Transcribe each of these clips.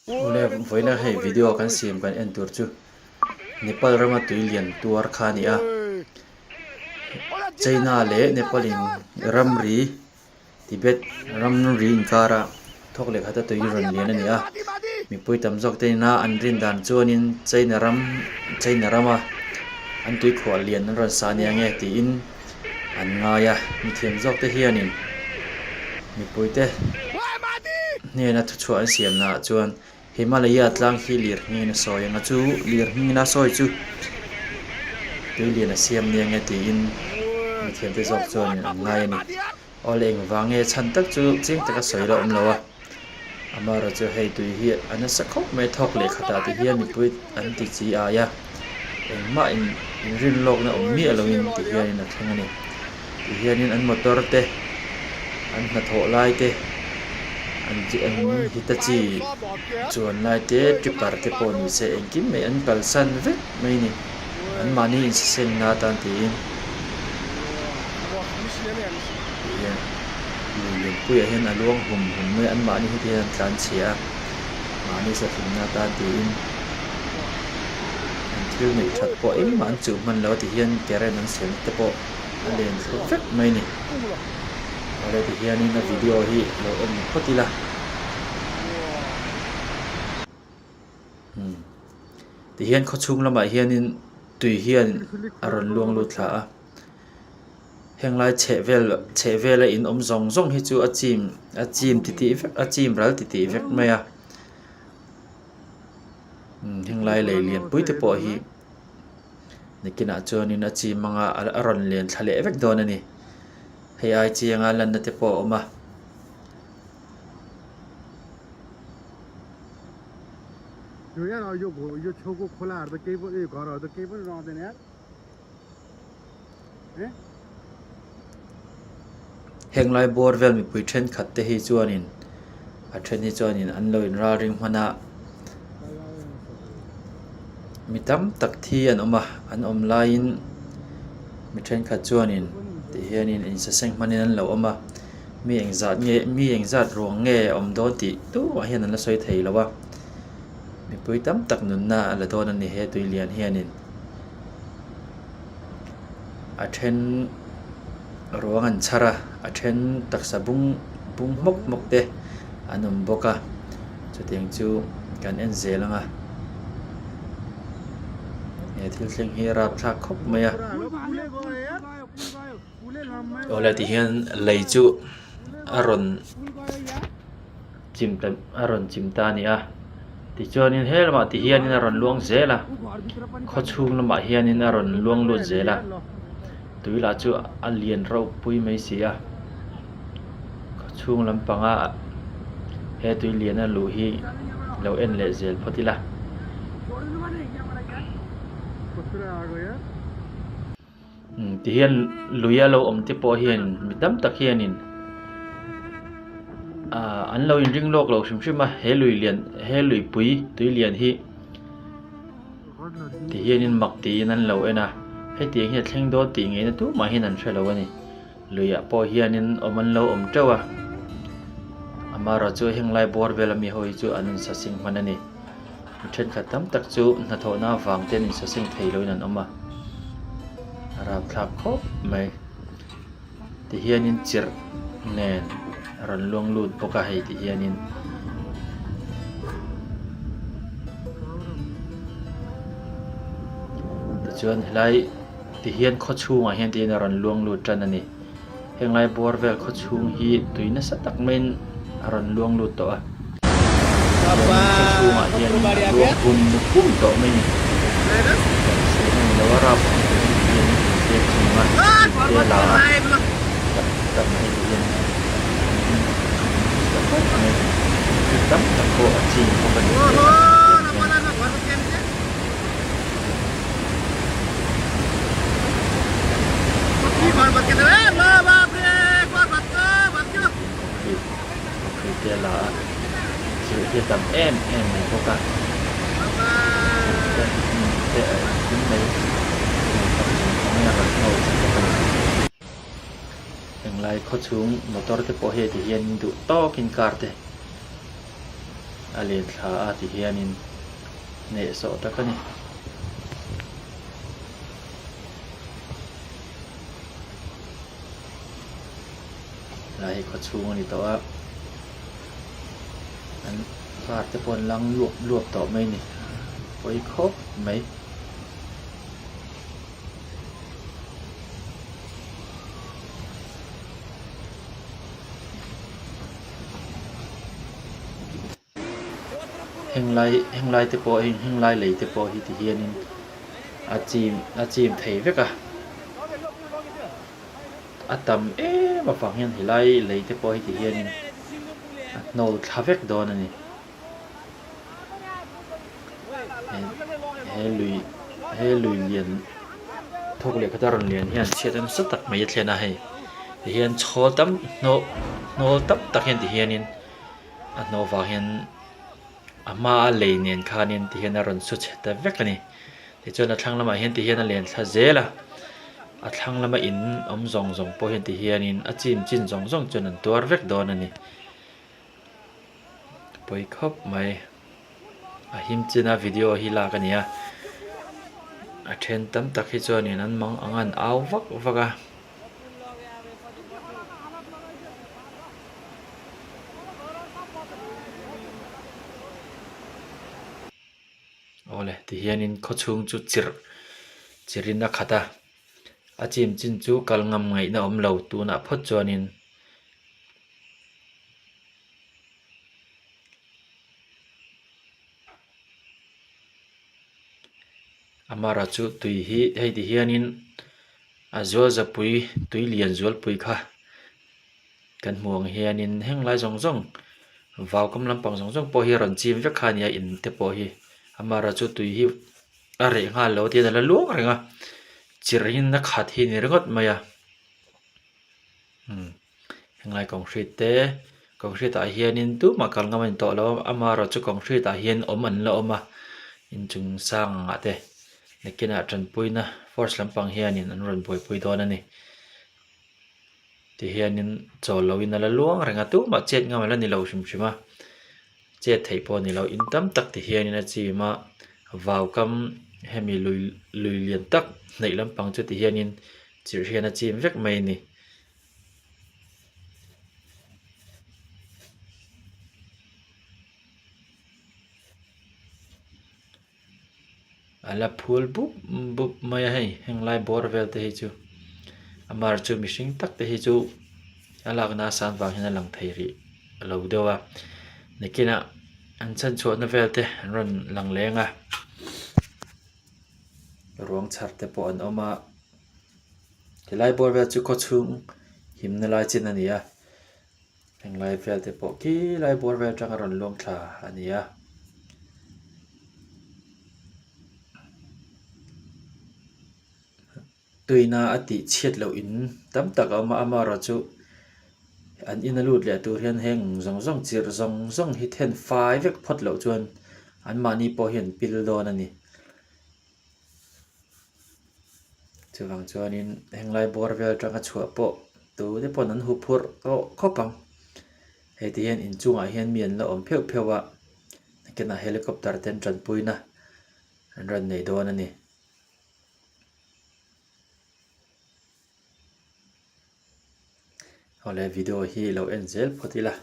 Awle vawiina hei video kan siam kan en tur chu Nepal rama tui lian tuar kha a ni a, China leh Nepal in ramri Tibet ramri inkara thawk leh khata tui rawn lian a ni a, mipui tam zawk te ina an rin dan chuanin China ram China rama an tuikhuah lian an rawn sa nia nge tiin an ngai a, mithiam zawk te hianin mipui te hnena thuchhuah an siam naah chuan Himalaya tlang hi lir hmingin a sawi ang a chu lir hmingin a sawi chu tui lian a siam nia nge tiin mithiam te zawk chuanin an ngai a ni. Aw le engvang nge chhan tak chu chiang taka sawi la awm lo a, amaherawh chu hei tui hi a nasa khawp mai thawk leh khatah ti hian mipui an ti chi ai a, engmah in inrin lawkna awm miah loin ti hianin a thleng a ni. Ti hianin an motor te, an hnathawh lai te, an an hitachi chuan lai te, tripper te pawh ni se engkim mai an kalsan vek mai a ni. An mahni insasengna atan tiin tihian lui lianpuiah hian a luang hum hum mai a, an mahni heti hian an tlan chhia a, mahni sahlimna atan tiin an thil neih that pawh engmah an chuh hman lo a tihian current an siam te pawh a len thlu vek mai a ni. Awle tihianin a video hi lo en phawt ila. Tihian khawchhung lamah hianin tui hian a rawn luang lut thla a henglai chheh vel chheh vela in awm zawng zawng hi chu a chim a chim titih vek a chim ral titih vek mai a henglai lei lianpui te pawh hi nakinah chuanin a chim anga a rawn lian thla leh vek dawn a ni hei ai chianga lanna te pawh a awm a. Heng lai bawr vel mipui thenkhat te hi chuanin a then hi chuanin an lo inralring hman a mi tam tak thi an awm a an awm laiin mi thenkhat chuanin ti hianin insaseng hmanin an lo awm a. Mi engzat nge mi engzat ruang nge a awm dawn tih tumah hian an la sawi thei lo a, mipui tam tak nunna a la dawn a ni he tui lian hianin a then ruang an chhar a a then taksa bung bung hmawk hmawk te an awm bawk a chutiang chu kan en zel ang a he thil thleng hi a rapthlak khawp mai a. Awle tihian lei chu a rawn chim ta a rawn chim ta a ni a tichuanin he lamah ti hianin a rawn luang zel a khaw chhung lamah hianin a rawn luang lut zel a tui lah chu a lian ropui mai si a khaw chhung lampanga he tui lian a luh hi lo en leh zel phawt ila. Tihian lui a lo awm te pawh hian mi tam tak hianin ahh an lo inring lawk lo hrim hrim a he lui lian he luipui tui lian hi ti hianin mak tiin an lo en a hetiang hi a thleng dawn tih ngeina tumah hian an hre lo a ni luiah pawh hianin awm an lo awm teuh a amaherawh chu heng lai bawr vel ami ho hi chu an insaseng hman a ni. Mi thenkhat tam tak chu hnathawhna avang ten insaseng thei loin an awm a, a rapthlak khawp mai. Tihianin chirh nen a rawn luang lut bawk a hei tihianin. Tichuan helai tihian khaw chhungah hian tiin a rawn luang lut tan a ni. Henglai bawr vel khaw chhung hi tui nasa tak maiin a rawn luang lut tawh a. Chuan khaw chhungah hian a luang hum hum tawh mai a ni. Kan sawi na ni lo a rap ang tur hi hian in te a chim a, in te a la a, tak tak mai ti hian a nasa khawp mai. Thil tam tak pawh a chim bawk a ni he kan hmuh pian hian. Khawpui te a la a, chirh hi a tam em em mai bawk a, thing te hnim te a engkim mai thing mai a rawn ngho thei bawk a ni. Englai khawchhung motor te pawh hei ti hian duh tawkin car te. a len thla a ti hianin hnehsawh tak a ni. Helai hi khawchhung a ni tawh a an car te pawh an lang luap luap tawh mai a ni pawi khawp mai. Henglai henglai te pawh heng henglai lei te pawh hi ti hianin a chim a chim thei vek a a tam em avang hian helai lei te pawh hi ti hianin a hnawl thla vek dawn a ni he lui he lui lian thawk leh khata rawn lian hian chhiat nasa tak mai a thlen a hei tihian chhawl tam hnawh hnawl tam tak hian tihianin a hnawh vang hian a hmaa lei nen khanin tihian a rawn su chhe ta vek a ni tichuan a thlang lamah hian tihian a len thla zel a a thlang lama in awm zawng zawng pawh hian tihianin a chin chin zawng zawng chuan an tuar vek dawn a ni. Pawi khawp mai a him china video hi lak a ni a a then tam tak hi chuanin an mang ang a an au vak vak a. Awle tihianin khawchhung chu chirh chirhin a khat a a chim chin chu kal ngam ngaihna awm lo tunah phawt chuanin. Amara chu tui hi hei ti hianin a zual zapui tui lian zualpui kha kan hmuh ang hianin heng lai zawng zawng vau kam lampang zawng zawng pawh hi a rawn chim vek kha a nia in te pawh hi amara chu tui hi a reh nghal lo tiin a la luang reng a chirhin a khat hi a ni ringawt mai a. Henglai concrete te concrete ah hianin tumah kal ngam a ni tawh lo a amaherawh chu concrete ah hian awm an la awm a inchung sang ang ah te nakinah tanpuina force lampang hianin an rawn buaipui dawn a ni tihianin chawl loin a la luang reng a tumah chet ngam a la ni lo hrim hrim a chet theih pawh a ni lo in tam tak ti hianin a chim a vau kam hemi lui lui lian tak hnaih lampang chu ti hianin chirh hian a chim vek mai a ni. A la phul bup bup mai a hei heng lai bawr vel te hi chu amar chu mihring tak te hi chu a lakna a san vang hian a lang thei rih lo deuh a nakinah an chhanchhuahna vel te an rawn lang leng a ruang chhar te pawh an awm a. Helai bawr vel chu khawchhung himna lai chin a ni a henglai vel te pawh khi lai bawr vel atanga rawn luang thla a ni a. Tuina a tih chhiat loh in tam tak a awm a amaherawh chu an in a lut leh tur hian heng zawng zawng chirh zawng zawng hi then fai vek phawt loh chuan anmahni pawh hi an pil dawn a ni. Chuvang chuanin henglai bawr vel atanga chhuah pawh tute pawn an hup phurh tawh khawp ang. Hei ti hian inchungah hian mi an la awm pheuh pheuh a, nakinah helicopter te an tanpuina an rawn nei dawn a ni. Awle video hi lo en zel phawt ila.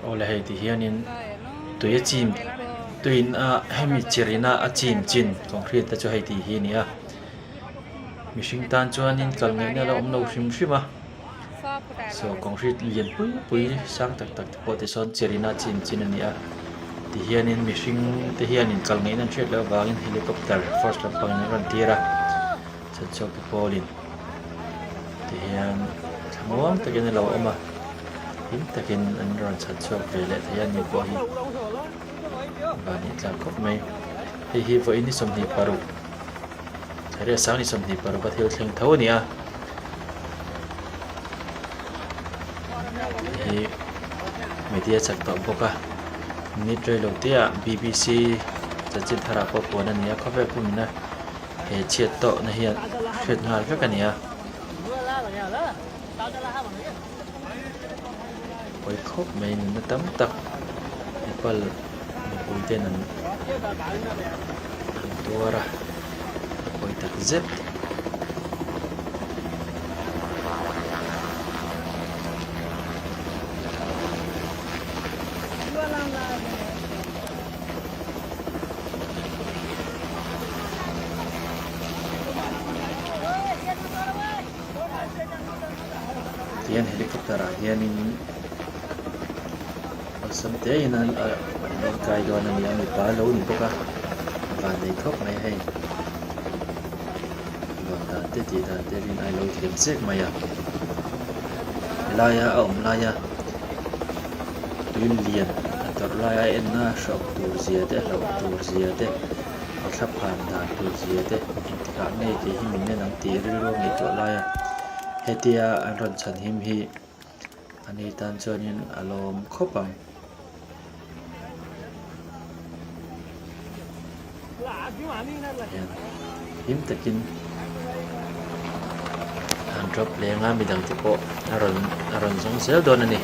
Awle hei ti hianin tui a chim tuiin a hemi chirh ina a chim chin concrete te chu hei tih hi a ni a mihring tan chuanin kal ngaihna la awm lo hrim hrim a saw concrete lian pui pui sang tak tak te pawh tisawn chirh ina chim chin a ni a tihianin mihring te hianin kal ngaihna an hriat loh avangin helicopter force lampangin an rawn tir a chhanchhuak te pawlin tihian thlamuang takin a lo awm a hlim takin an rawn chhan chhuak ve leh thei a ni pawh hi van nih tlak khawp mai hei hi vawiin ni 26 thla sang ni 26 a thil thleng tho a ni a hei hi media chak tawh bawk a minute reilo te ah B_B_C chanchin thar ah pawh puan a ni a khawvel pumina he chhiat tawhna hian hriat nghal vek a ni a. Pawi khawp mai nunna tam tak Nepal mipui ten an an tuar a a pawi tak zet. Tihian helicopter ah hianin awlsam te in an rawn kai dawn a ni a mipa a lo ni bawk a van nei khawp mai hei luan dan te tih dan te rin ai lo thiam zek mai a helaia a awm laia tui lian a tawrh laia a en a hrauh tur zia te hlauh tur zia te a thla phan dan tur zia te engtikah nge kei hi min en ang tih rilru a ngaihtuah lai a hetia an rawn chhan him hi ani tan chuanin a lawm khawp ang. Hian hlim takin an drop leng a midang te pawh a rawn a rawn zawng zel dawn a ni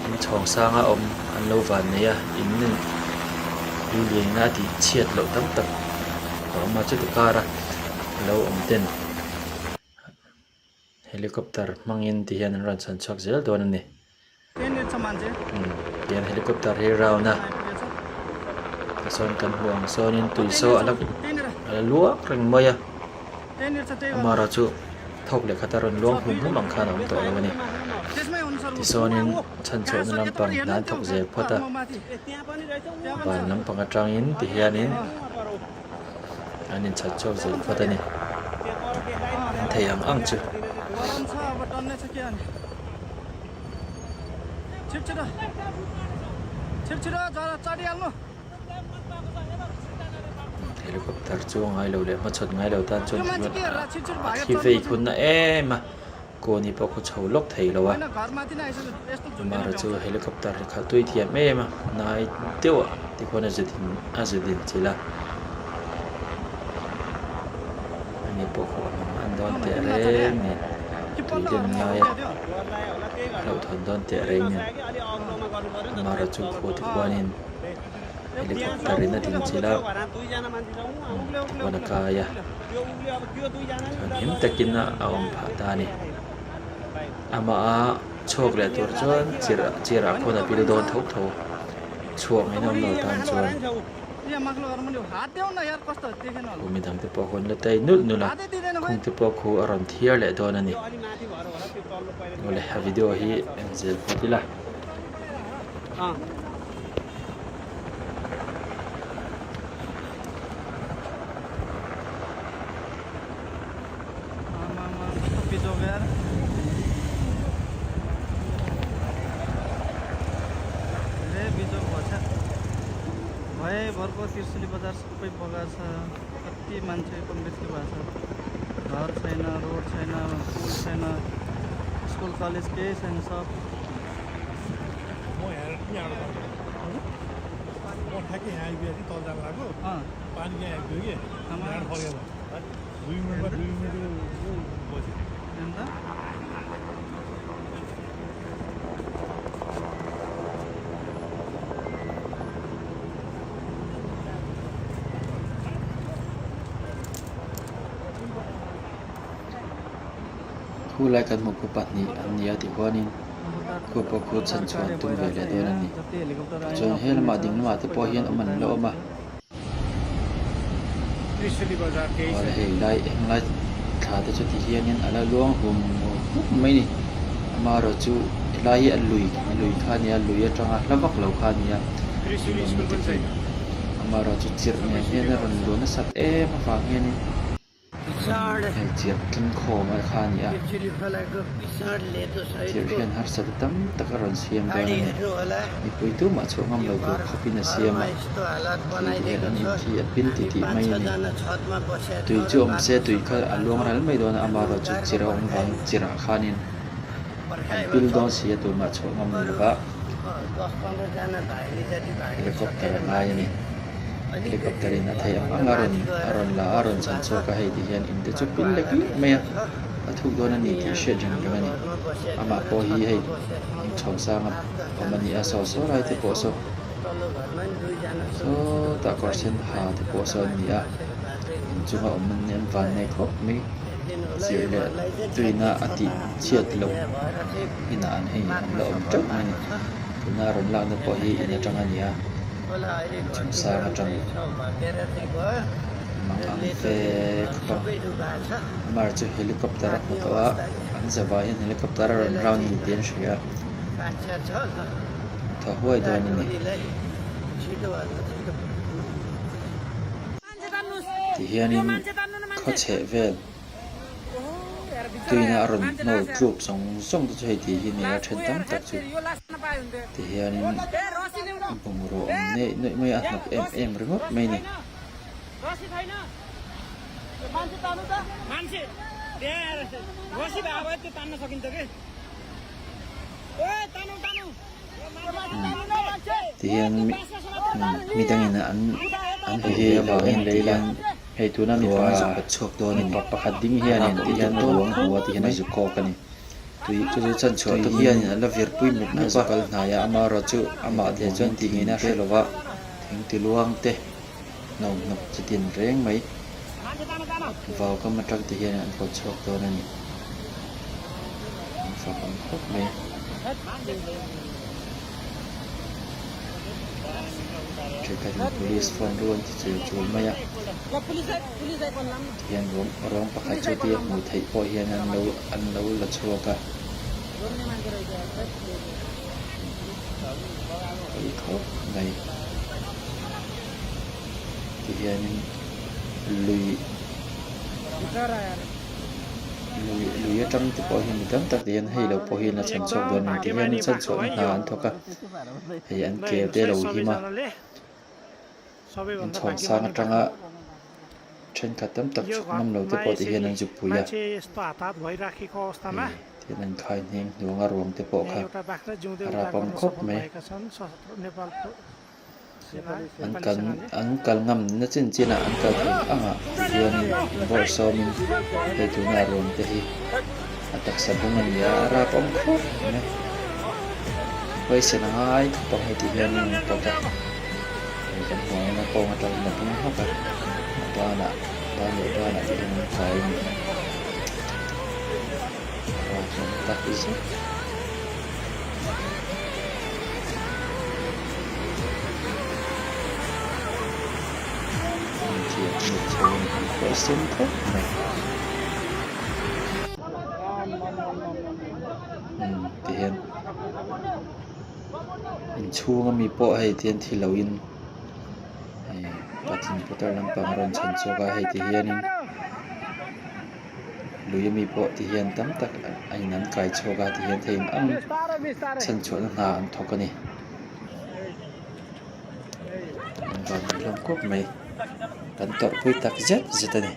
inchhawng sanga awm an lo van nei a in tui lian a tih chhiat loh tam tak a awm a chuti kara lo awm ten helicopter hmangin ti hian an rawn chhan chhuak zel dawn a ni. Tihian helicopter hi round a tichuan kan hmuh ang sawnin tui saw a la a la luak reng mai a amaherawh chu thawk leh khat a rawn luang hum hum ang khan a awm tawh lo a ni tichuanin chhanchhuahna lampang hna an thawk zel phawt a van lampang atangin tihianin an inchhanchhuak zel phawt a ni an thei ang ang chu. Helicopter chu a ngai lo leh hmachhawn ngai lo tan chuan a thli vei khun na em a kawni pawh khaw chho lawk thei lo a amaherawh chu helicopter hi khalh tui thiam em a hnai deuh ah tikhuan a zu din a zu din chilh a ani pawh khaw a mang an dawn teh reng nen tui den lai a. Hlauhthawn dawn teh reng nen amaherawh chu khu te khuanin helicopter in a din chilh a tikhuan a kai a chuan him takin a awm phah ta a ni amaha chhuak leh tur chuan chirh chirh ah khuan a pil dawn tho tho chhuak mai na awm lo tan chuan. Khu midang te pawh khawn la tai nulh nulh a, khung te pawh khu a rawn thiar leh dawn a ni. Awle a video hi en zel phawt ila. भयभरको त्रिशुली बजार सबै बगाएको छ। कति मान्छेको मृत्यु भएको छ। घर छैन, रोड छैन, पुल छैन, स्कुल कलेज केही छैन सब। म यहाँ यहाँबाट फर्केँ। म ठ्याक्कै यहाँ आइपुगेको थिएँ तल जानु लाग्यो पानी यहाँ आइपुग्यो कि यहाँबाट फर्केँ म 2 मिनटमा 2 मिनट बस्यो। अन्त Khulai kan hmuh khu pahnih an ni a tikhuanin Khu pawh khu सरकार chhan chhuah कार्य an tum ve भइरहेछ leh dawn a यहाँ ni. जति हेलिकप्टर आए Tichuan पनि he अपुग्ने lamah छ ding lamah te सबै pawh hian घरहरू awm an डुबायो la awm a. मान्छेको। त्रिशुली बजार केही Awle छैन hei lai eng lai thla te chu ti hianin a la luang hum hum mai a ni. Amaherawhchu helai hi a lui lui kha a ni a lui atanga hla vak lo kha a ni a Trishuli in awmna school te पनि khi छैन amaherawhchu chirh nen hian a rawn luah nasat em avang hianin hei chirh tling khawm a kha a ni a chirh hian harsatna tam tak a rawn siam dawn a ni mipui tumah chhuah ngam lo tur khawpin a siam a thil te hian an in khi a pil titih mai a ni tui chu awm se tui kha a luang ral mai dawn a amaherawhchu chirh a awm vang chirh ah khanin an pil dawn si a tumah chhuah ngam ni lova helicopter a ngai a ni helicopter in a theih ang ang a rawn a rawn la a rawn chhan chhuak a hei ti hian in te chu pil lek lek mai a a thuk dawn a ni tih hriat reng reng a ni amah pawh hi hei inchhawng sang a awm a ni a saw saw lai te pawh saw sawtah kawr sen ha te pawh saw an ni a inchunga awm an ni an van nei khawp mai chirh leh tuina a tih chhiat loh inah an hei an la awm teuh mai a ni tuna rawn lakna pawh hi in atang a ni a inchung sang atang mang ang ve khawp a amah chu helicopter a hmu tawh a an zavai hian helicopter a rawn round a ni tih an hria a. Tha huai dawn a ni. Tihianin khaw chheh vel tuina a rawn hnawl tluk zawng zawng te chu hei tih hi ni a then tam tak chu. Tihianin bungraw awm neih nuaih mai a, a hnawk em em ringawt mai a ni. Tihian midangin an an hmu avangin ti hian hei tuna mipa chhuak dawn a ni pakhat ding hianin ti hian ruang hmu a ti hian a zu kawk a ni tui chu chu chhan chhuah tum hianin a la vir pui mup mup a kal hnai a amaherawh chu amah te chuan tih ngei na hre lo va thing ti luang te hnawm hnawk chi tin reng mai vau kam atang te hian an kawt chhuak dawn a ni an fak ang khawp mai. Thenkhatin police phone ru an ti chul chul mai a tihian ruang ruang pakhat chu tia hmuh theih pawh hian an lo an lo la chhuak a pawi khawp mai. Tihianin lui lui lui atang te pawh hi mi tam tak te hian hei lo pawh hi an la chhan chhuak dawn a ni tihianin chhan chhuahna hna an thawk a hei an kel te lo him a inchhawng sang atanga thenkhat tam tak chhuk ngam lo te pawh tihian an zuk pui a hei tihian an khai hneng hnuang a ruang te pawh kha a rapawm khawp mai. An kal an kal ngam na chin chin ah an kal thei ang ah ti hianin bawrh sawmin hei tuna ruang te hi a taksa bung a ni a a rap awm khawp mai huaisen a ngai khawp ang hei ti hianin an pawt a hei kan hmuh angin a kawng atangin a bung hawk a a banah ban leh banah te hian an kai a ni a rap awm tak zet. Tihian inchhung ami pawh hei tihian thi loin hei patling putar lampang a rawn chhan chhuak a hei ti hianin. Lui ami pawh ti hian tam tak a in an kai chhuak a ti hian thei ang ang chhan chhuahna hna an thawk a ni. An van hlawm khawp mai kan tawrhpui tak zet zet a ni.